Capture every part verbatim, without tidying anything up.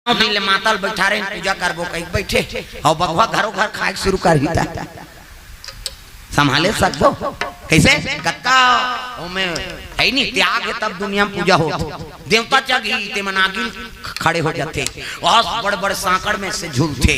नौ दिन ले माता ल बइठा रहे, पूजा करबो कहि के बइठे, अउ बघवा घरो घर खाए के शुरू करही त संभाले सकबो? कइसे? कतका ओमे हे नी, त्याग हे, तब दुनिया म पूजा होत। देवता जगही, ते मन आगी ल खड़े हो जाथे, अस बड़ बड़ सांकड़ में से झूलथे।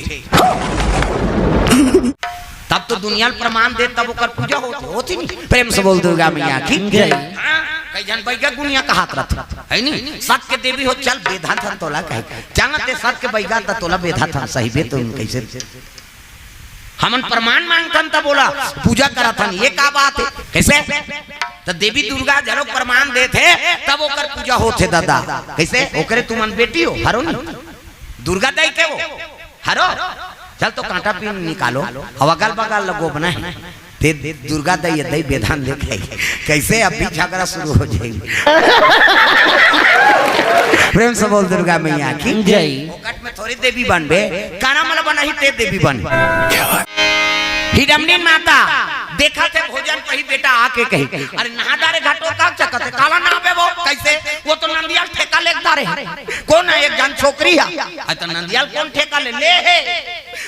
तब तो दुनिया ल प्रमाण दे, तब ओकर पूजा होत, होत ही नहीं। प्रेम से बोल दुर्गा मैया की जय। हाँ, कई झन बइगा गुनिया कहात रथे, हे नी? सत के देवी हो, चल बेधा धन तोला कहे, चल ते सत के बइगा त तोला बेधा धन सही बे, तो कइसे? हमन प्रमाण मांगथन तब ओला पूजा करथन, ये का बात हे? कइसे? त देवी दुर्गा जरो प्रमाण देथे, तब ओकर पूजा होथे दादा। कइसे? ओकरे तुमन बेटी हो, हरो नी? दुर्गा दाई के वो, हरो? चल तो कांटा पिन निकालो, अउ अगल बगल ल गोबना हे। ते दुर्गा दाई, दाई बेधा धन दे खाई। कइसे अभी झगड़ा शुरू हो जाही? प्रेम से बोल दुर्गा मैया की जय। फोकट में थोड़ी देवी बनबे, करम ल बनाही ते देवी बन। हिडमनी माता देखथे भोजन पाही, बेटा आके कही, अरे नहा डारे घटोका चकत हे, काला नहाबे वो? कइसे? वो तो नंदिया ल ठेका ले डारे हे। कोन हे? एक झन छोकरी हे। अरे त नंदिया ल कोन ठेका ले ले हे?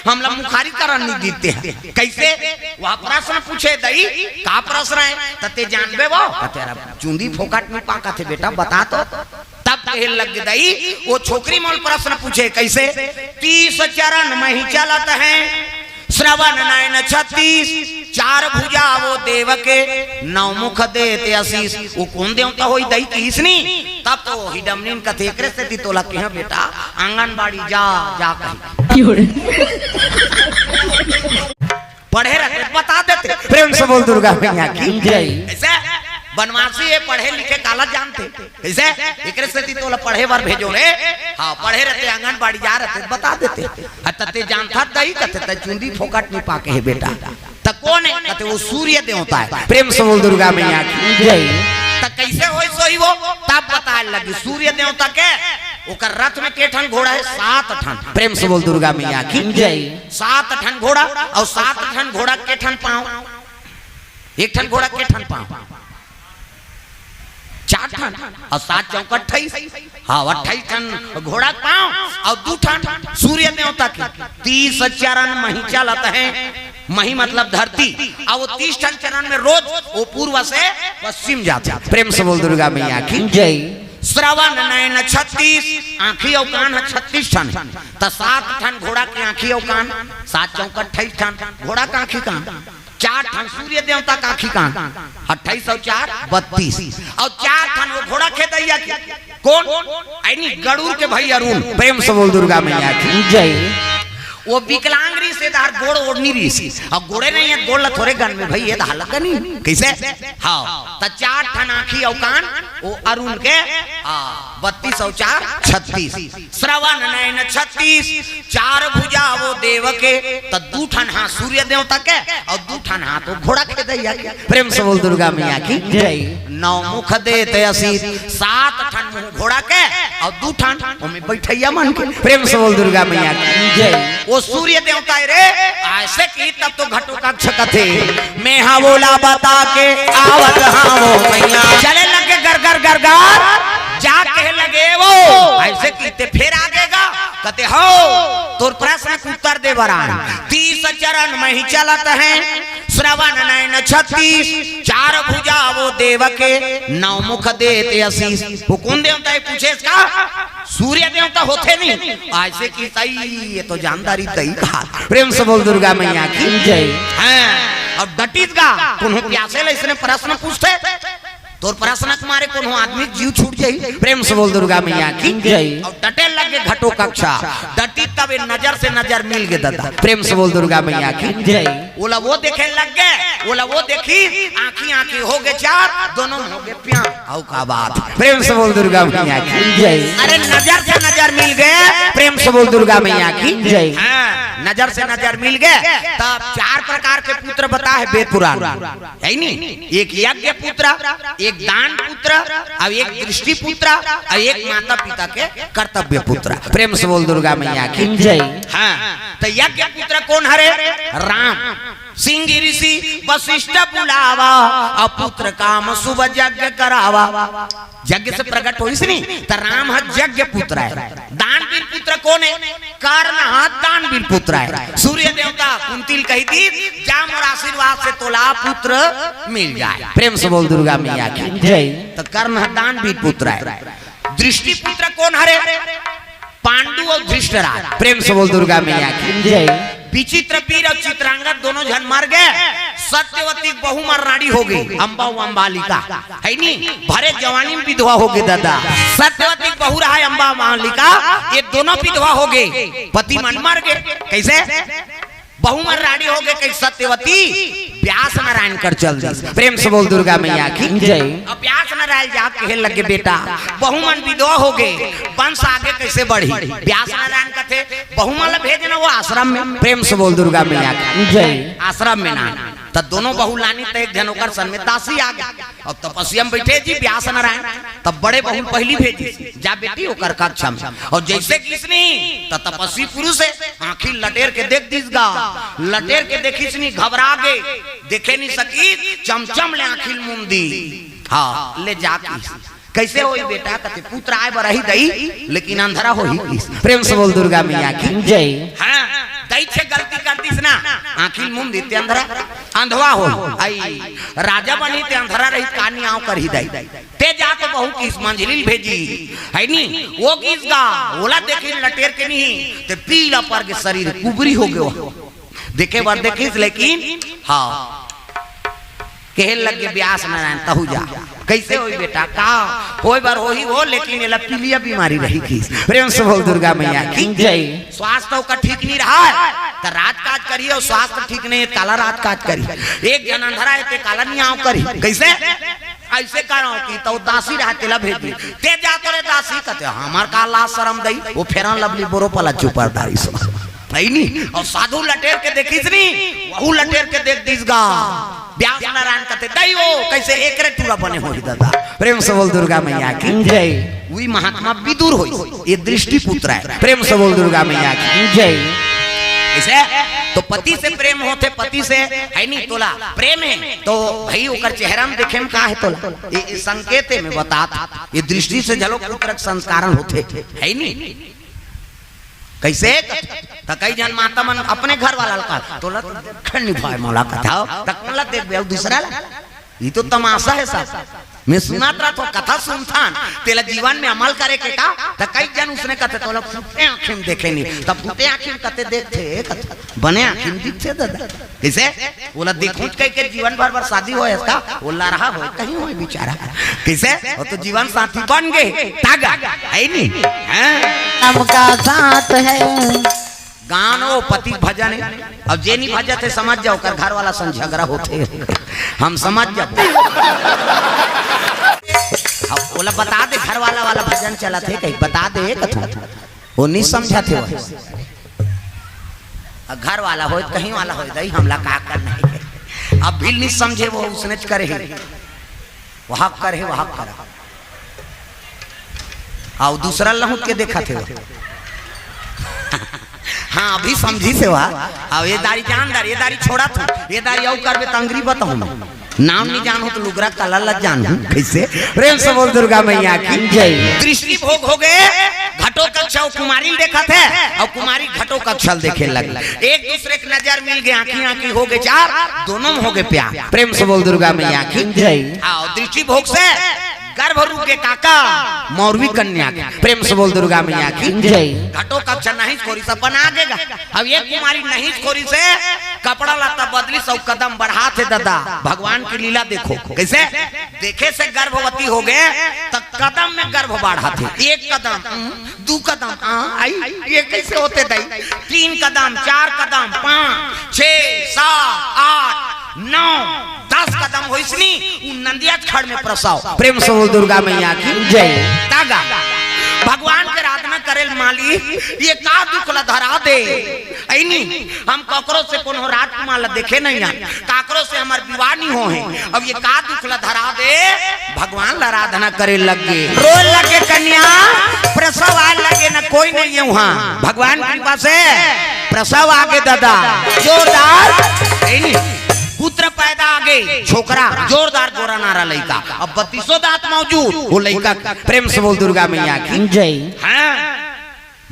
हमला मुखारी करन नइ देते हे। कइसे? वो प्रश्न पूछे, दाई, का प्रश्न हे? त ते जानबे वो? त तेरा चुंदी फोकट में पाकत हे बेटा, बता तो। तब कहे लग दाई, वो छोकरी मोला प्रश्न पूछे, कइसे? तीस चरण मही चलत हे, श्रवण नयन छत्तीस, चार भुजा वो देव के, नौ मुख देत आशीष। वो कोन देवता होही दाई किहिस नी? तब तो हिडमनी कथे, एकरे सेती तोला केहेंव बेटा, आंगनबाड़ी जा, जा कही। पढ़े रहिते बता देते। प्रेम से बोल दुर्गा मैया की जय। अइसे बनवासी हे, पढ़े लिखे काला जानथे। अइसे एकरे सेती तोला पढ़े बर भेजों रे। हाँ, पढ़े रहिते, आंगनबाड़ी जा रहिते, बता देते। अ त ते जानथस दाई कथे, त चुंदी फोकट नइ पाके हे बेटा। त कोन हे? कथे वो सूर्य देवता हे। प्रेम से बोल दुर्गा मैया की जय। त कइसे होइस होही वो? तब बताए लगी सूर्य देवता के। ओकर रथ में के ठन घोड़ा हे? सात ठन। प्रेम से बोल दुर्गा मैया की जय। सात ठन घोड़ा, अउ सात ठन घोड़ा के ठन पाँव? एक ठन घोड़ा के ठन पाँव? चार ठन। अउ सात चौक अट्ठाईस। हाँ, अट्ठाईस ठन घोड़ा के पाँव अउ दू ठन सूर्य देवता के। तीस चरण मही चलत हे, मही मतलब धरती, अउ वो तीस ठन चरण में रोज वो पूर्व से पश्चिम जाथे। प्रेम से बोल दुर्गा मैया की जय। श्रवण नयन छत्तीस, आँखी अउ कान ह छत्तीस ठन हे। त सात ठन घोड़ा के आँखी अउ कान, सात चौक अट्ठाईस ठन घोड़ा के आँखी कान, चार ठन सूर्य देवता के आँखी कान, अट्ठाईस अउ चार बत्तीस, अउ चार ठन वो घोड़ा खेदइया के। कोन? अइ नी, गरुड़ के भाई अरुण। प्रेम से बोल दुर्गा मैया की जय। वो विकलांग रिहिस, ए डाहर गोड़ ओड़ नइ रिहिस। अब गोड़े नइ हे, गोड़ ल थोरे गनबे भई, ए डाहर ल गनही। कइसे? हाँ। त चार ठन आँखी अउ कान, वो अरुण के, हाँ, बत्तीस अउ चार छत्तीस। श्रवण नयन छत्तीस, चार भुजा वो देव के, त दू ठन हाथ सूर्य देवता के, अउ दू ठन हाथ वो घोड़ा खेदइया के। प्रेम से बोल दुर्गा मैया की जय। नौ मुख देत आशीष, सात ठन मुँह घोड़ा के, अउ दू ठन ओमे बइठइया मन के। प्रेम से बोल दुर्गा मैया की जय। वो सूर्य देवता हे रे, अइसे कि तब तो घटोत्कच कथे, मैं हाँ ओला बता के आवत हाँ वो मैया। चले लगे गर गर गर गर, जा कहे लगे वो, अइसे कि ते फेर आगे गा, कथे हो, तोर प्रश्न के उत्तर दे बर आन। तीस चरण मही चलत हे, श्रवण नयन छत्तीस, चार भुजा वो देव के, नौ मुख देत आशीष। वो कोन देवता हे पूछे इसका? सूर्य देवता होथे नहीं, अइसे कि तई, ये तो जानदारी तई कहा। प्रेम से बोल दुर्गा मैया की जय। हाँ, अब डटिस गा, कोनो प्यासे ल अइसने प्रश्न पूछथे, तोर प्रश्न के मारे कोनो आदमी जीव छूट जाही। प्रेम से बोल दुर्गा मैया की जय। अउ डटे लगे घटोत्कच, डटिस तब ए नजर से नजर मिल गे दादा। प्रेम से बोल दुर्गा मैया की जय। ओला वो देखे लगे, ओला वो देखिस, आँखी आँखी हो गे चार, दोनों हो गे प्यार। अउ का बात? प्रेम से बोल दुर्गा मैया की जय। अरे नजर से नजर मिल गे, प्रेम से बोल दुर्गा मैया की जय। हाँ, नजर से नजर मिल गे, तब चार प्रकार के पुत्र बताए हे वेद पुराण, हे नी? एक यज्ञ पुत्र, एक दान पुत्र, अउ एक दृष्टि पुत्र, अउ एक माता पिता के कर्तव्य पुत्र। प्रेम से बोल दुर्गा मैया की जय। हाँ, त यज्ञ पुत्र कोन हरे? राम। सिंह ऋषि वशिष्ठ बुलावा, अउ पुत्र काम शुभ यज्ञ करावा। यज्ञ से प्रगट होइस नी, त राम ह यज्ञ पुत्र हे। दान वीर पुत्र कोन हे? कर्ण ह दानवीर पुत्र हे। सूर्य देवता कुंती ल कहि दिस, जा मोर आशीर्वाद से तोला पुत्र मिल जाय। प्रेम से बोल दुर्गा मैया की। जय। त कर्ण ह दानवीर पुत्र हे। दृष्टि पुत्र कोन हरे? पांडु अउ धृष्टराज। प्रेम से बोल दुर्गा मैया की। जय। विचित्र वीर अउ चित्रांगद दोनों झन मर गे। सत्यवती के बहू म रानी हो गे, अम्बा अउ अम्बालिका, हे नी? भरे जवानी म विधवा हो गे दादा। सत्यवती के बहू रहा अम्बा अम्बालिका, ये दोनों विधवा हो गे, पति मन मर गे। कइसे? बहू मन रानी हो गे, कइसे? सत्यवती व्यास नारायण कर चल दिस। प्रेम से बोल दुर्गा मैया की। जय। अब व्यास नारायण जाके कहे लगे, बेटा, बहू मन विधवा हो गे, वंश आगे कइसे बढ़ही? व्यास नारायण कथे, बहू मन ला भेजना वो आश्रम में। प्रेम से बोल दुर्गा मैया की। जय। आश्रम में ना, त दोनों बहू लानिस, त एक झन ओकर संग में दासी आ गे। अब तपस्या में बइठे जी व्यास नारायण, तब बड़े बहू पहिली भेजिस, जा बेटी ओकर कक्ष में। अउ जइसे गिस नी, त तपस्वी पुरुष हे, आँखी लटेर के देख दिस गा। लटेर के देखिस नी, घबरा गे, देखे नइ सकिस, चमचम ले आँखी ल मूंद दिस। हाँ, ले जा किस। कइसे होही बेटा? कथे, पुत्र आय बर आही दई, लेकिन अंधरा होही किस। प्रेम से बोल दुर्गा मैया की। जय। हाँ, दई छे गलती कर दिस ना, आँखी ल मूंद दिस ते अंधरा, अंधवा होही। अई, राजा बनही ते अंधरा रहिस, का नियाव करही दई। ते जा तो बहू किस, मंझली ल भेजिस, हे नी? वो गिस गा, ओला देखिस लटेर के नी, ते पीला पर गे शरीर, कुबरी हो गे। देखे बर देखिस, लेकिन हाँ, कहे लगे व्यास नारायण, तहू जा। कइसे होही बेटा? का होय बर होही वो, लेकिन एला पीलिया बीमारी रही किस। प्रेम से बोल दुर्गा मैया की। जय। स्वास्थ्य ओकर ठीक नइ रहय, त राजकाज करही अउ स्वास्थ्य ठीक नइ हे, काला राजकाज करही? एक झन अंधरा हे, ते काला नियाव करही? कइसे? अइसे करव कि त दासी रहा, तेला भेज दिस। ते जा तो रे दासी, कथे, हमर का लाज सरम दई, वो Fair and Lovely बोरो पला चुपर दारी सो। हे नी? अउ साधु लटेर के देखिस नी, वहू लटेर के देख दिस गा। व्यास नारायण कथे, दई वो कइसे एकरे टूरा बने होही दादा। प्रेम से बोल दुर्गा मैया की। जय। उही महात्मा विदुर होइस, ये दृष्टि पुत्र हे। प्रेम से बोल दुर्गा मैया की। जय। कइसे? तो पति से प्रेम होथे, पति से, हे नी, तोला प्रेम हे, तो भई ओकर चेहरा म देखे म का हे तोला? ये, ये संकेत हे, मैं बतात, ये दृष्टि से झलो पुत्र के संस्कार होथे, हे नी? कइसे? त कई झन माता मन अपने घर वाला ल कथे, तोला तो देखे नइ भाय मोला कथे, त कोन ला देखबे, अउ दूसरा ला? ये तो तमाशा हे सब। मैं सुनत रथों, कथा सुनथन, तेला जीवन में अमल करे के का? त कई झन उसने कथे, तोला फूटे आँखी म देखे नइ, त फूटे आँखी म कते देखथे, कथे, बने आँखी म दिखथे दादा। कइसे? ओला देखहूँच कहिके जीवन भर बर शादी होय इसका, ओला रहा होय, कहीं होय बेचारा। कइसे? वो तो जीवन साथी बन गे, तागा, हे नी? हाँ? सबका साथ है। गान ओ पति के भजन हे। अब जे नइ भजत हे, समझ जाव, ओकर घर वाला संग झगरा होथे। हम समझ जाबो। अब ओला बता दे, घर वाला वाला भजन चलत हे, कहीं बता दे, कथों। वो नइ समझत हे वो। अब घर वाला होय, कहीं वाला होय, दई हमला का करना हे। अब भी नइ समझे, वो उसने च करे हे। वह करे हे, वह करे। अउ दूसरा लहुट के देखत हे वो। हाँ, अभी समझिस हे वो। अउ ये दारी जान दार, ये दारी छोड़त हूँ, ये दारी अउ करबे त अंगरी बताहूँ। नाम नइ जानहूँ त लुगरा कला ल जानहूँ। कइसे? प्रेम से बोल दुर्गा मैया की। जय। दृष्टि भोग हो गे, घटोत्कच अउ कुमारी ल देखत हे, अउ कुमारी घटोत्कच ल देखे लगे। एक दूसरे के नजर मिल गे, आँखी आँखी हो गे चार, दोनों म हो गे प्यार। प्रेम से बोल दुर्गा मैया की। जय। हाँ, दृष्टि भोग से गर्भ रुक गे काकर? मौरवी कन्या के। प्रेम से बोल दुर्गा मैया की। जय। घटोत्कच नहिस खोरिस, अपन आगे गा। अब ये कुमारी नहिस खोरिस हे, कपड़ा लत्ता बदलिस अउ कदम बढ़ात हे दादा। भगवान के लीला देखो। कइसे? देखे से गर्भवती हो गे, त कदम में गर्भ बढ़ात हे। एक कदम, उम, दू कदम, आ, अई, ये कइसे होथे दई? तीन कदम, चार कदम, पाँच, छे, सात, आठ, नौ, दस कदम होइस नी, उ नंदिया के खड़ में प्रसव। प्रेम से बोल दुर्गा मैया की। जय। तागा। भगवान के आराधना करे ल माली, ये का दुख ला धरा दे। अई नी, हम ककरो से कोनो राजकुमार ला देखे नइ हन, काकरो से हमर विवाह नइ होहे। अब ये का दुख ला धरा दे, भगवान ला आराधना करे लगे। रोए लगे कन्या, प्रसव आय लगे, न कोई नइ हे उहाँ। भगवान कृपा से प्रसव आगे दादा, जोरदार, अई नी, पुत्र पैदा आगे, छोकरा, जोरदार गोरा नारा लइका। अब बत्तीसों दाँत मौजूद, वो लइका, प्रेम से बोल दुर्गा मैया की। जय। हाँ।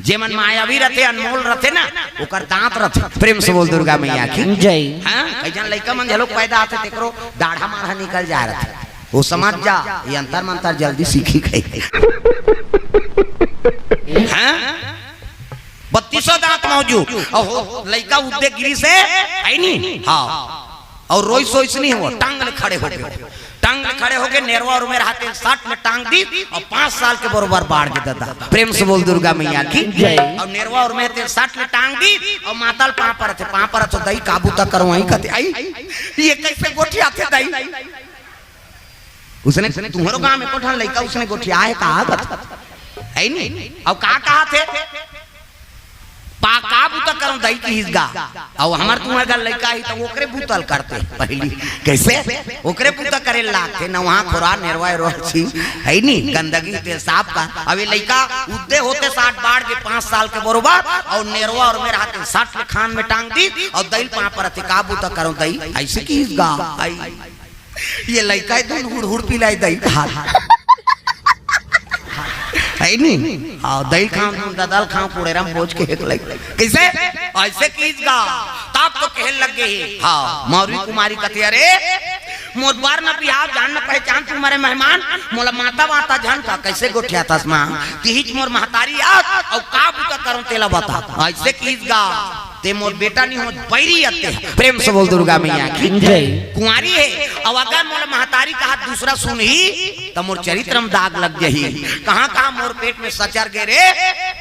जेमन मायावी रथे, अनमोल रथे ना, ओकर दांत रथे। प्रेम से बोल दुर्गा मैया की। जय। हाँ, कई झन लइका मन घलो पैदा आथे, तेकरो डाढ़ा माढ़ा निकल जाय रथे। वो समझ जा, ये अंतर मंतर जल्दी सीखी गई। हाँ? बत्तीसों दांत मौजूद। अउ हो, लइका उद्दे गिरी से, है नी? हाँ। अउ रोइस सोइस नहीं हो, टांग ले खड़े हो गए। टांग ले खड़े हो गए, नेरवा अउ मेर हाथे साट में टांग दी अउ पाँच साल के बरोबर बाढ़ गे ददा। प्रेम से बोल दुर्गा मैया की। जय। अउ नेरवा अउ मेर हाथे साट में टांग दी अउ माता ल पाँव परत हे, पाँव परत हे, दई काबू तक करो, आई कथे, आई, ये कइसे गोठियाथे दई? उसने, तुम्हरो गांव में कोठन लइका उसने गोठिया हे, कहा कथे, है नी? अउ का कहाथे? पा का बूता करंव दई किहिस गा। अउ हमर तुम्हर घर लइका ही त ओकरे बूता ल करते पहिली। कइसे? ओकरे बूता करे लागथे, नवहा खोरा, नेरवा एरवा छी, है नी? गंदगी ते साफ का। अउ ये लइका उद्दे होते साट बाढ़ गे पाँच साल के बरोबर, अउ नेरवा अउ मेर हाथे साट ले खान में टांग दी, अउ दई ल पाँव परत हे, का बूता करंव दई, अइसे किहिस गा। आई। ये लइका हे धुन हुड़ हुड़ पिलाई दई ल खात। है नी? हाँ, दई ल खांव, ददा ल खांव, पुड़ेरा म बोझ के एक लइका। कइसे? अइसे किहिस गा। तब तो कहे लग गे हे। हाँ, मौरी कुमारी कथे, "अरे, मोर बर न बिहाव, जान न पहचान, तुमरे मेहमान, मोला माता वाता झन कह, कइसे गोठियाथस माँ? तिहीच मोर महतारी आस, अउ का बूता करंव तेला बता।" अइसे किहिस गा। ते मोर बेटा नहीं हो, बैरी अस ते। प्रेम से बोल दुर्गा मैया की। जय। कुंवारी हे, अउ अगर मोला महतारी कहा दूसरा सुनही, त मोर चरित्र म दाग लग जही। कहाँ कहाँ मोर पेट में सचर गे रे,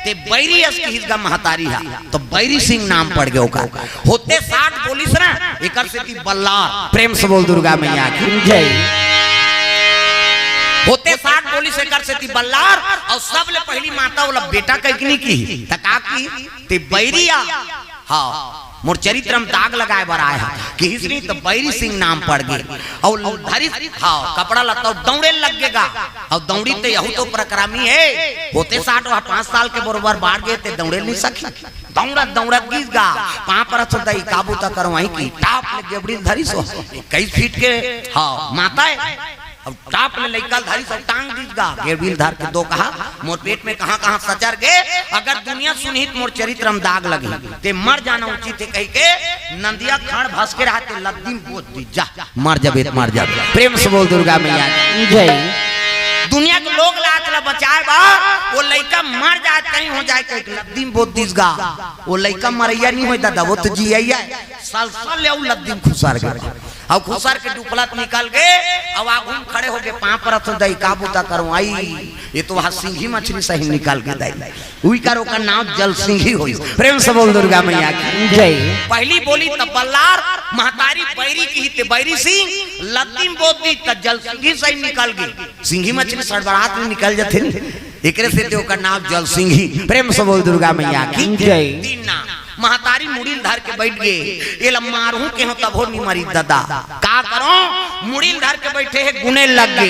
ते बैरी अस किहिस गा महतारी हा, त बैरी सिंह नाम पड़ गे ओकर। होते साठ बोलिस ना, एकर सेती बल्लार। प्रेम से बोल दुर्गा मैया की। जय। होते साठ बोलिस एकर सेती बल्लार, अउ सबले पहिली माता ओला बेटा कहिके नी किही, त का किही? ते बैरी आ। हाँ, मोर चरित्र म दाग लगाय बर आय हे, किहिस नी त बैरी सिंह नाम पड़ गे। अउ धरिस, हाँ, कपड़ा लत्ता दौड़े लग गे गा। अउ दौड़ी ते यहू तो पराक्रमी हे, होते साठ वह पाँच साल के बरोबर बाढ़ गे ते दौड़े नी सकी। दौड़त दौड़त गिस गा, पाँव परत हे दई, का बूता करंव अई कि टाप ले गेबड़ी ल धरिस हो, इक्कीस फीट के, हाँ, माता हे। अउ टाप ले लइका ल धरिस अउ टांग दिस गा। गेबड़ी ल धर के दो कहा, मोर पेट में कहाँ कहाँ सचर गे, अगर दुनिया सुनही त मोर चरित्र म दाग लगही, ते मर जाना उचित हे कहिके नंदिया खंड़ भसके रहा ते लद्दी म बोत दिस, जा, मर जाबे त मर जाबे। प्रेम से बोल दुर्गा मैया की। जय। दुनिया के लोग लात ला बचाय बर, वो लइका मर जाय, कहीं हो जाय, कहिके लद्दी म बोत दिस गा। वो लइका मरइया नी होय ददा, वो तो जियइया हे। सलसल ले अउ लद्दी म खुसर गे। अउ खुसर के डुपलत निकल गे, अउ आगू म खड़े होके पाँव परत हे दई, का बूता करंव अई, ये तो वहाँ सिंघी मछली सही निकल गे दई। उही कर ओकर नाम जल सिंघी होइस। प्रेम से बोल दुर्गा मैया की। जय। पहिली बोली त बल्लार, महतारी बैरी किही ते बैरी सिंह, लद्दी म बोत दिस त जल सिंघी सही निकल गे। सिंघी मछली सड़बड़ात ले निकल जथे नी, एकरे सेती ओकर नाम जल सिंघी। प्रेम से बोल दुर्गा मैया की। जय। तीन नाम। महतारी मुड़ी ल धर के बइठ गे, एला मारहूं केहेंव तभो नी मरिस ददा। का करंव? मुड़ी ल धर के बइठे हे, गुने लग गे।